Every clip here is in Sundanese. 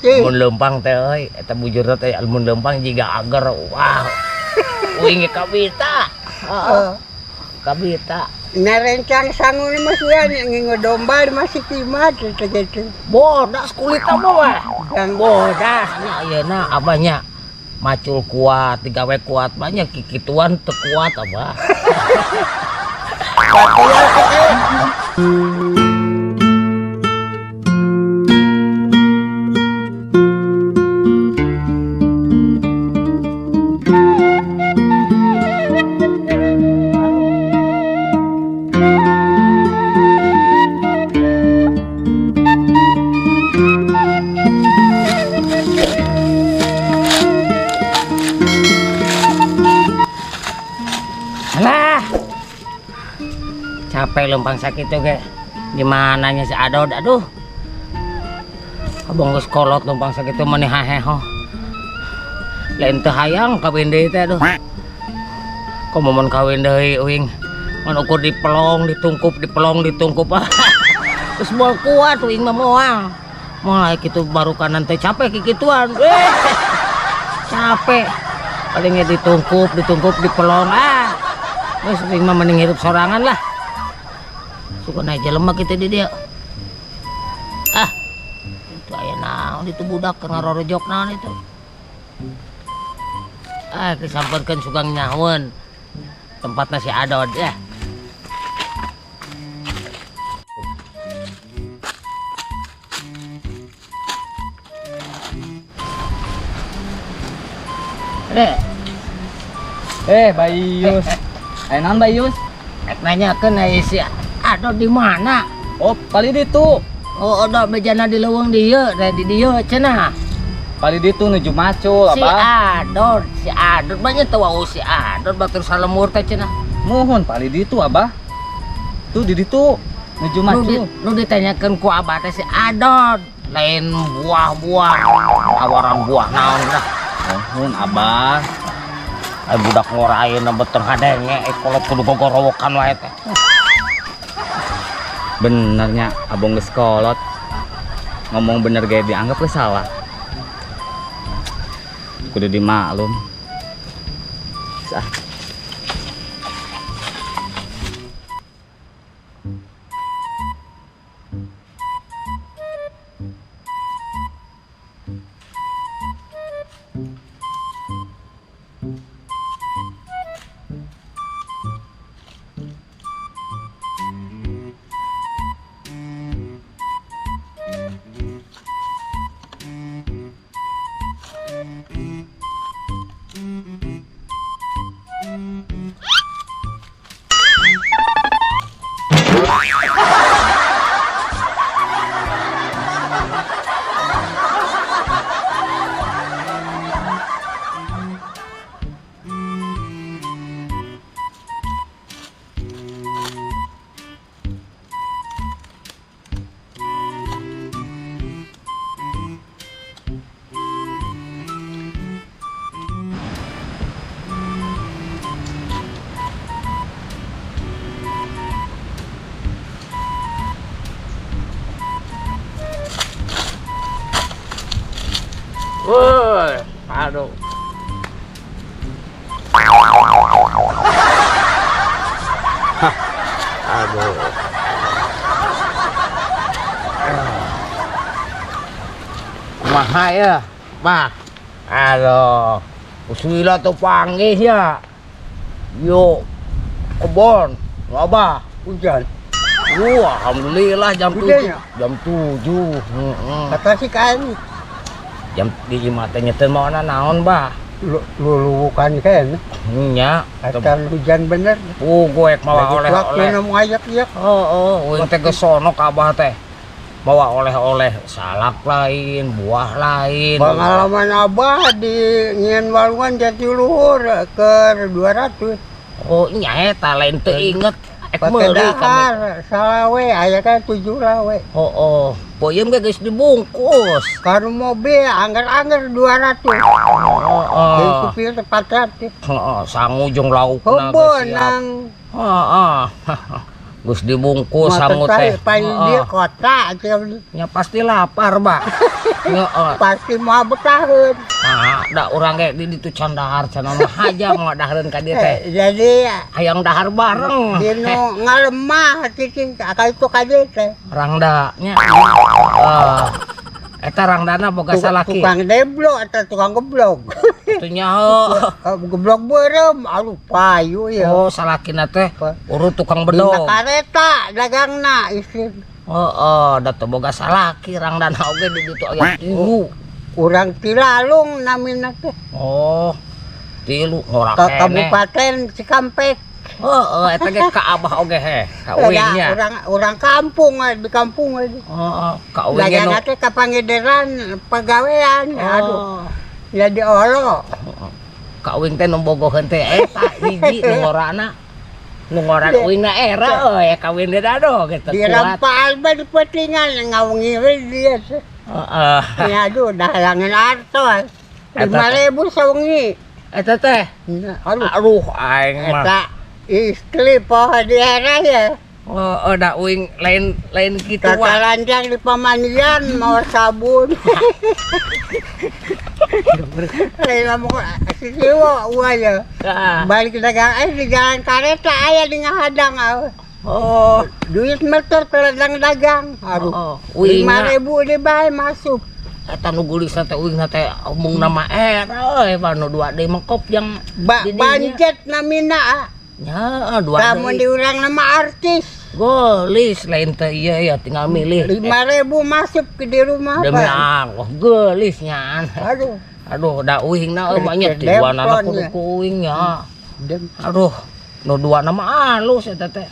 Mun leumpang teh euy, eta bujurna teh mun leumpang jiga ager. Wah. Uing ge kabita. Heeh. Kabita. Narencang sangu ni masih ya ngingu domba masih kimat gitu gitu. Bodas kulit abah weh. Dan Bodas nya ayeuna abahnya macul kuat, digawe kuat banyak kikituan teu kuat abah. Alah. Capek lempang sakit tuh ge. Gimana nya si Adod, aduh. Abang geus kolot lempang sakit tuh meni haheho. Lain teu hayang kawin deui teh aduh. Kok momen kawin deui uing. Mun ukur dipelong, ditungkup, dipelong, ditungkup. Terus moal kuat uing mah moal. Moal kitu baru kanan teh capek kikituan. Capek. Palingnya ditungkup, ditungkup, dipelong. Ah. Geus uing mah mending hirup sorangan lah. Suka naik jelema kitu di dia. Ah. Itu aya naon itu budak keur ngarorojok naon itu. Ah, kesamperkeun sugang nyahoeun. Tempatna si Adod ya. Bayus. Aya naon Bayus? Rek nanyakeun aya si Adod di mana? Oh, pali ditu. Oh, ada bejana di leuweung dieu, teh di dieu cenah. Pali ditu nuju macul, Si Abah. Adod, si Adod banyak teu wau si Adod batur salemur teh cenah. Muhun pali ditu, Abah. Tuh di ditu nuju macul. Nu ditanyakeun ku Abah teh si Adod, lain buah-buah, tawaran buah naon dah. Muhun, Abah. Ai budak ngora ayeuna beteng hadenge, kolot kudu gogorowokan wae teh. Benernya abang geus kolot. Ngomong bener ge dianggap geus salah. Kudu dimaklum. Sah. Woi, aduh. Hah, aduh. Kumaha ya, Bah? Aduh, usila tuh panggih ya. Yuk, kebon, ngabah. Hujan. Wah, alhamdulillah jam Hujan 7. ya? Jam 7. Heeh. Kata si kain. Jam di matanya teh mau naon, Bah? Lulukan kan. Nya, Kata hujan bener. Gue mawa Lagi oleh-oleh. waktu nemu ayak ya. Oh, oh, teh ke sono ka abah teh. Bawa oleh-oleh, salak lain, buah lain. Pengalaman abah di Nyian Walungan Jatiluhur ke 200. Oh, nya eta lain teu inget. Ek Pakai meuli kami. dahar, salawe, aya kan 7 lawe. Oh, oh. Poyem ge geus dibungkus. Kalau mobil angger-angger 200. Oh, oh. Jadi supir 400. Heeh, sangu jeung laukna geus siap. Beunang. Heeh. Geus dibungkus sangu teh. Paling dia kota Nya pasti lapar, Bah. Heeh. Pasti mau betaheun. Nah, da urang ge di ditu can dahar cenah mah haja mau dahareun ka dieu teh. Jadi Hayang dahar bareng. Dinu ngalemah cicing ka itu ka dieu teh. Rangda nya. Eta rangdana boga salaki. Tukang deblok atau tukang geblok. Teu nyaho. Geblok beureum, aduh payu ya. Oh, salakina teh urut tukang Dina bedog. Kareta dagangna istri. Heeh, da teu boga salaki rangdana oge di ditu aya tilu. Urang Tilalung namina teh. Oh. Tilu ngora Ka keneh. Kabupaten Cikampek. Heeh, eta ge ka abah oge heh, ka uing nya. Urang urang kampung di kampung. Heeh, ka uing ge nu. Dagang teh ka Pangederan pagawean. Aduh. Jadi olo. Ka uing teh nu bogoheun teh eta hiji nu ngorana. Nu ngoran uing na era euy kawin deui aduh gitu Di kuat. rampaan ba di petingan ngawengi we dia teh. Heeh. Ya aduh dah halangin artos. 5.000 sawengi. Eta teh. Aduh. Aduh aing mah. Eta istri poho di era ya. Oh, da uing lain lain kitu Kata wah. lanjang di pemandian mau sabun. Lain ngomong si Siwo uah ya. Balik dagang di jalan kareta aya di ngahadang. Oh, duit meter ke ladang dagang. Aduh. Oh, uing 5.000 di bae masuk. Eta nu geulisna teh uing teh omong nama era euy mah nu dua deui mengkop yang banjet namina ah. Nya dua Kamu diurang nama artis. Gelis lain teh iya ya tinggal milih. 5.000 masuk ke di rumah demi Allah gelis nya. Aduh. Aduh da uing na euy mah nya tiluanana kudu ku uing nya. Aduh nu dua nama alus eta teh.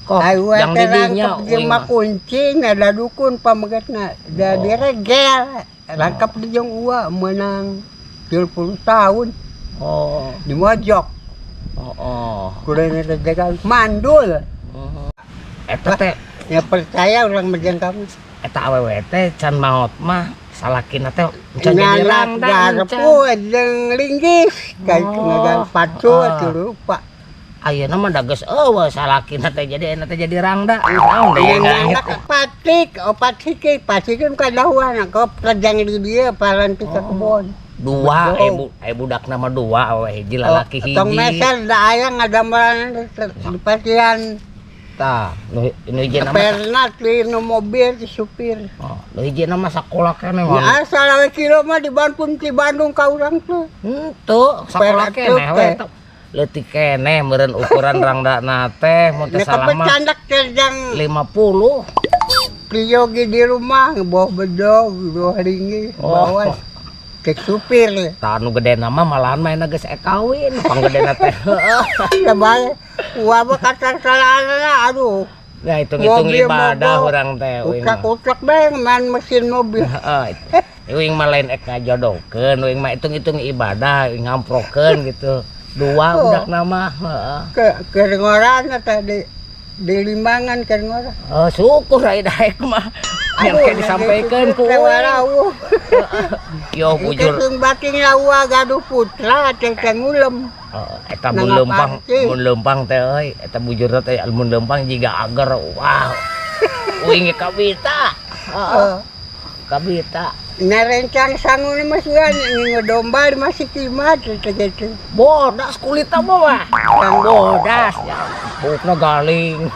Kok yang di dinya uing mah kunci ada dukun pamegetna da diregel rangkap di jeung ua meunang 30 tahun. Oh. Di mojok. Oh. Kurang rejegan mandul. Eta teh ya percaya orang mejeng kamu. Eta awewe teh can maot mah salakina teh can jadi rangda. Garpu jeung linggis ka ngagan pacu atuh lupa. Ayeuna mah da geus eueuh salakina teh jadi ayeuna teh jadi rangda. Naon deui anak patik opat siki patik kan kadahuan kok rejang di dieu paranti ka kebon. Dua budak nama dua awewe hiji lalaki hiji. Tong meser da aya ngadamelan di pasian. Tah, nu hiji nama pernah di nu mobil di supir. Oh, nu hiji nama sakola keneh mah. Ya asal we kilo mah di Bandung ti Bandung ka urang teh. Henteu, sakola keneh we. Leutik keneh meureun ukuran rangdana teh mun teu salah mah. Kecandak terjang 50. Priyogi di rumah bawa bedog, bawa ringgit, bawa cek supir. Tah nu gede nama malahan maena geus kawin, panggedena teh. Heeh. Sebab uah mah kasar salahna aduh. Nah, hitung-hitung ibadah urang teh uing. Utak-utak bae main mesin mobil. Heeh. Uing mah lain ek ngajodohkeun, uing mah hitung-hitung ibadah, uing ngamprokeun gitu. Dua budak nama, heeh. Ke ngorana teh di Limbangan ke ngora. Oh, syukur aya daek mah. Yang kayak disampaikan ku uing. Yo bujur. Keung bating lawa gaduh putra teh ngulem. Eta mun leumpang teh euy, eta bujurna teh mun leumpang jiga ager. Wah. Uing kabita. Heeh. Kabita. Narencang sangu mah sugan ngingu domba masih kimat teh gitu. Bodas kulitna mah. Bodas ya. Buukna galing.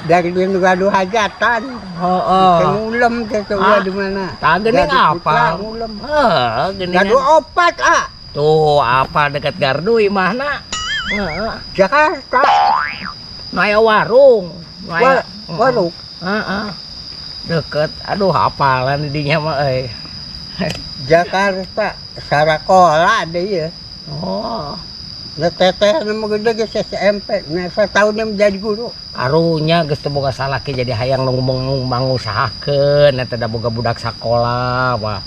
Dari dia gaduh hajatan. Heeh. Ngulem teh ulah di mana? Tah geuning apa? Ngulem. Heeh, geuning. Gaduh opat ah. Tuh apa dekat gardu imahna? Heeh. Jakarta. Nu aya warung. Nu aya warung. Heeh. Deket. Aduh hapalan di dinya mah euy. Jakarta Sarakola deui ya. Oh. Nah teteh nu gede geus SMP, nah satahun menjadi guru. Arunya geus teu boga salaki jadi hayang nu mangusahakeun eta da boga budak sakola wah.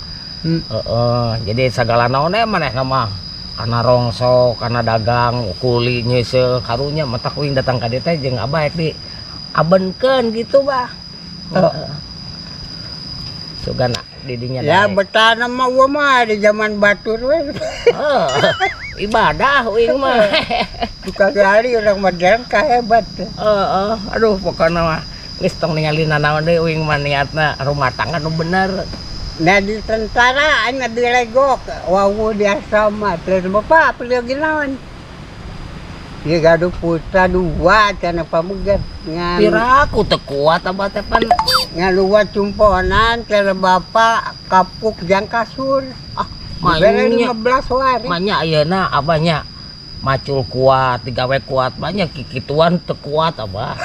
Heeh, jadi sagala naon we manehna mah kana rongsok, kana dagang, kuli nyeuseuh karunya matak uing datang ka dieu teh jeung abah di abenkeun gitu bah. Heeh. Sugan di dinya Ya betah mah eueuh mah di zaman batur we. Heeh. Ibadah uing mah. Tukang gali orang mah ka hebat. Heeh, aduh pokona mah geus tong ningali nanaon deui uing mah niatna rumah tangga nu bener. Nah di tentara aing dilegok wawuh di asrama terus bapak perlu naon. Ieu gaduh putra dua cenah pameget ngan. Piraku teu kuat abah teh pan. Ngan luar cumponan cenah bapak kapuk jang kasur. Ah, dibere manya. 15 wari. Manya ayeuna abahnya macul kuat, digawe kuat, banyak kikituan teu kuat abah.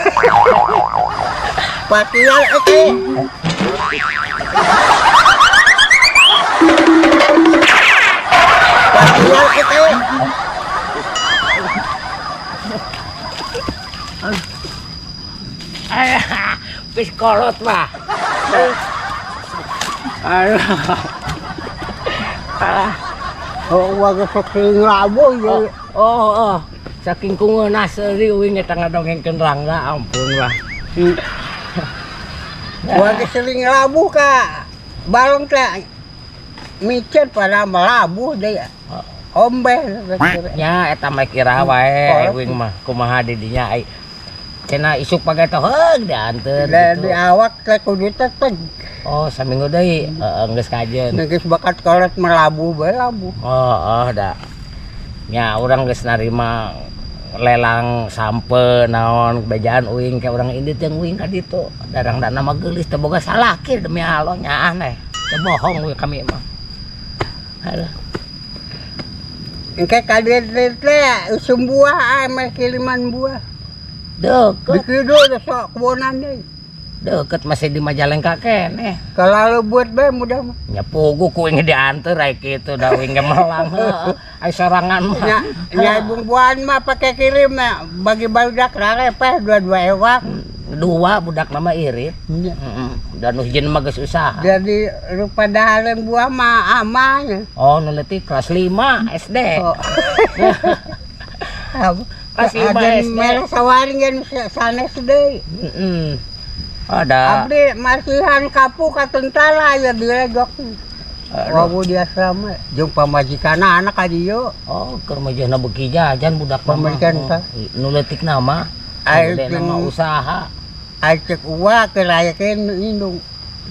Patial eke. Patial eke. Ayah, wis kolot mah. Aduh. Alah. Oh, warga saking labuh ya. Oh. Saking kungeunah seuri uing eta ngadongengkeun Rangga, ampun lah. Warga sering labuh ka balong teh micet pada melabuh deui. Ombe. Nya eta mah kira wae uing mah kumaha di dinya ai. Cenah isuk pagae teh heug dianteur gitu. Di awak teh kudu teteg. Oh, saminggu deui heeh geus kajeun. Geus bakat kolot melabuh bae labuh. Oh, da. Nya urang geus narima lelang sampe naon bejaan uing ke urang indit jeung uing ka ditu. Darang-dana mah geulis teu boga salaki demi Allah nya aneh. Teu bohong we kami mah. Aduh. Engke ka dieu teh usum buah meh kiriman buah. Deket. Di kidul sok kebonan deui. Deket masih di Majalengka keneh. Kalau buat bae mudah mah. Nya pugu ku uing dianteur ai kitu da uing ge melang heuh. Ai sorangan mah. Nya nya bungbuan mah pake kirim nya bagi barudak rarepeh dua-dua ewak. Dua budak mah irit. Heeh. Dan nu hijin mah geus usaha. Jadi rupa dahareun buah mah amanya. Oh, nu leutik kelas 5 SD. Oh. Kelas 5 SD. Merek sawaringan sanes deui. Heeh. Ada. Abdi masihan kapuk ka tentara ya dilegok. Wawu di asrama jeung pamajikanna anak ka dieu. Oh, keur majehna beuki jajan budak mah. Pamajikan teh. Nu leutikna mah. Ai nama usaha. Ai cek uwa keur aya keneh indung.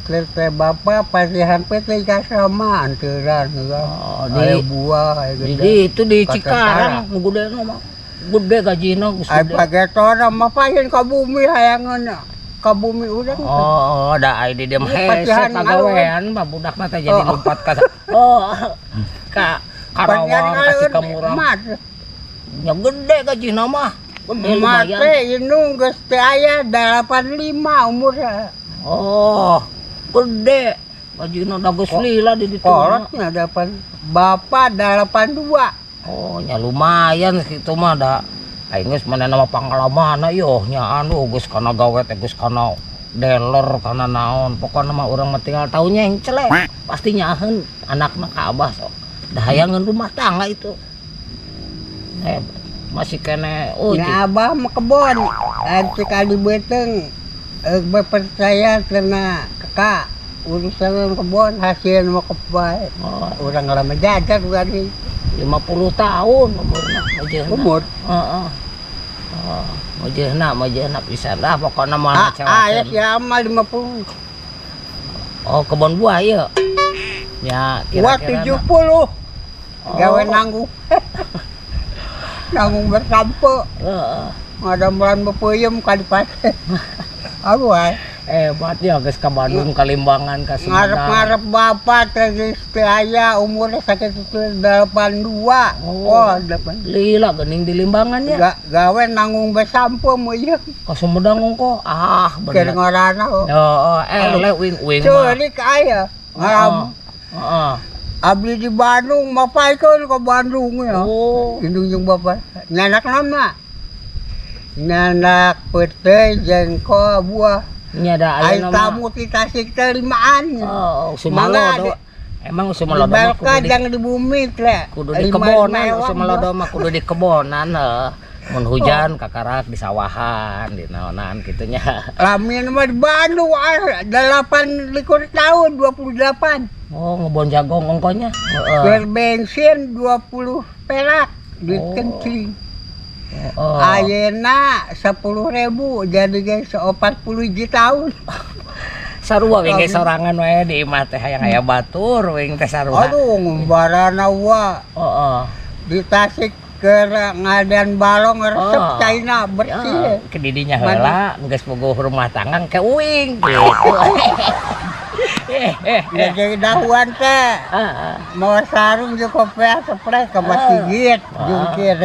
Teh bapak pasihan teh ka asrama anteuran. Oh, di buah aya gede. Di itu di Cikarang nu gudena mah. Gede gajina geus Ai gede. pagetona mah payen ka bumi hayangeun. Ka bumi urang. Oh, da ai di dieu mah hese pagawean mah budak mah teh jadi lompat ka. Oh, ka Karawang ka Cikamurang. Nya gede gajina mah. Gede lumayan. Mate indung geus teu aya 85 umurna. Oh, gede. Gajina da geus lila di ditu. Kolotnya 8. Bapak 82. Oh, nya lumayan kitu mah da. Aing geus manehna mah pangalamanna ieu nya anu geus kana gawe teh geus kana dealer kana naon. Pokona mah urang mah tinggal tau nyengcle. Pasti nyaheun anakna ka abah sok. Da hayangeun rumah tangga itu. Masih kene oh nya abah mah kebon. Cek adi beuteung berpercaya karena ka urusan kebon hasil mah kebae. Oh, urang lama jajan urang 50 tahun umurna majehna. Umur? Heeh. Oh, majehna pisan lah pokona mah ngecewakeun. Ah, ya siama 50. Oh, kebon buah ieu. Ya, kira-kira 70. Oh. Gawe nanggung. Nanggung bersampe. Heeh. Ngadamelan bepeuyeum ka dipake. Aduh ai. Hebat ya geus ka Bandung, ka Limbangan, ka Sumedang. Ngarep-ngarep bapak teh geus teu aya umurna sakitu 82. Oh, 8. Lila geuning di Limbangan ya. Gawe nanggung besampe meuyeum. Ka Sumedang ongko. Ah, bener. Keur ngorana. Heeh, eleh uing-uing mah. Ceurik aya. Ngarep. Heeh. Abdi di Bandung, mapaikeun ka Bandung ya. Oh, indung jeung bapak. Nyanak nama. Nyanak peuteuy jengkol buah. Nya da aya nama. Tamu ti Tasik teh limaan. Oh, Sumalodo. Emang Sumalodo mah kudu di jang di bumi teh. Kudu di kebonan, Sumalodo mah kudu di kebonan heuh. Mun hujan kakarak di sawahan, di naonan kitu nya. Lamin mah di Bandung ah, 28 tahun, 28. Oh, ngebon jagong ongkohnya. Heeh. Ber bensin 20 perak duit kencing. Ayeuna 10.000 jadi geus 40 hiji tahun. Sarua wing ge sorangan wae di imah teh hayang aya batur wing teh sarua. Aduh, ngumbarana wa. Di Tasik keur ngadean balong resep caina bersih. Ya, ke didinya heula geus bogoh rumah tangga ke uing gitu. Ya jadi dahuan teh. Mau sarung jeung kopiah spray ke masjid jungkir.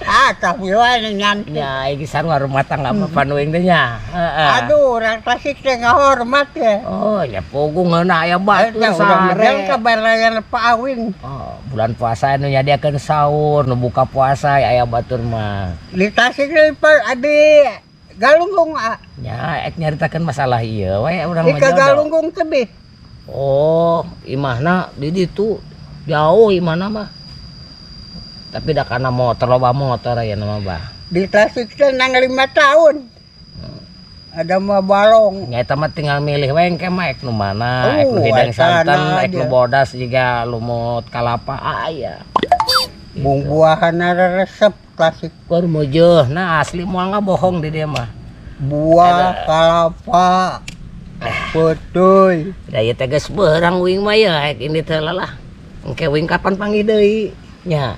Ah, tapi wae nyantik. Ya, iki sarua rumah tangga mah pan uing teh nya. Heeh. Aduh, orang Tasik teh ngahormat ya. Oh, ya puguh ngeunah aya batu Eta urang sare. bedel kabarayan Pak Awing. Oh, bulan puasa nu nyadiakeun sahur, nu buka puasa aya batur mah. Di Tasik teh di Galunggung ah. Nya, ek nyaritakeun masalah ieu we urang Di mah ka jodoh. Galunggung tebih. Oh, imahna di ditu jauh imahna mah. Tapi da kana motor loba motor aya mah bah. Di Tasik teh nang 5 tahun. Ada mah balong. Nya eta mah tinggal milih we engke mah ek nu mana, ek nu Oh, hidang eta santan, na ek nu dia. bodas jiga lumut kalapa aya. Buah-buahan resep Tasik. Keur meujeun, nah asli moal ngabohong di dieu mah. Buah kalapa. Peuteuy. Da ieu teh geus beurang uing mah ya ek ini teh lah. Engke uing kapan panggih deui nya.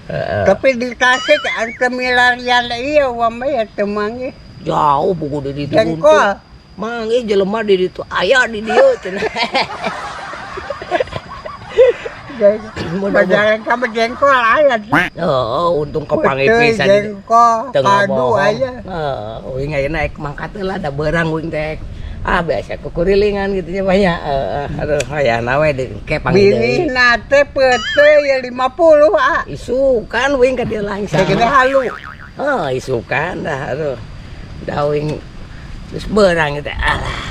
Heeh. Tapi di Tasik ante milarian ieu wa mah ya teu manggih. Jauh buku di ditu. Jengkol. Manggih jelema di ditu aya di dieu cenah. Bajaran ka jengkol aya. Heeh, untung kepanggih Peuteuy, pisan di jengkol, teu kadu ngabohong. aya. Heeh, uing ayeuna ek mangkat heula da beurang uing teh. Ah, biasa kukurilingan gitu nya banyak. Heeh, aduh hayana we di engke panggih deui. Binihna teh peuteuy ya 50 ah. Isukan uing ka dieu langsung. Segede halu. Oh, isukan dah aduh. Da uing geus beurang teh. Alah.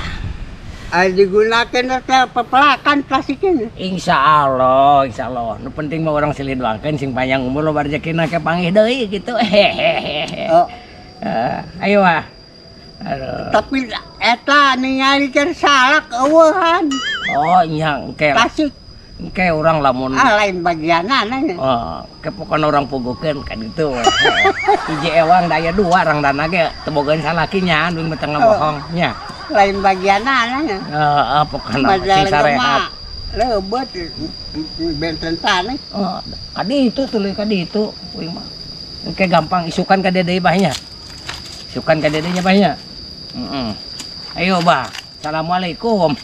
Ah, digunakeun teh pepelakan plastiknya. Insya Allah, insya Allah. Nu penting mah orang silih doakeun sing panjang umur loba rezekina ke panggih deui gitu. Hehehe. Oh. Ayo ah. Aduh. Tapi eta ningali keur salak eueuhan. Oh, nya engke. Tasik. Engke urang lamun Ah, lain bagianana nya. Oh, ke pokona urang pugukeun ka ditu. Hiji ewang daya dua rangdana ge teu bogaeun salaki nya, uing mah teu ngabohong nya. Lain bagianana nya. Heeh, pokona sing sarehat. Leubet benten tanah. Oh, ka ditu tuluy ka ditu uing mah. Engke gampang isukan ka dieu deui bah nya. Isukan ka dieu deui nya bah nya. Heeh. Ayo bah. Assalamualaikum.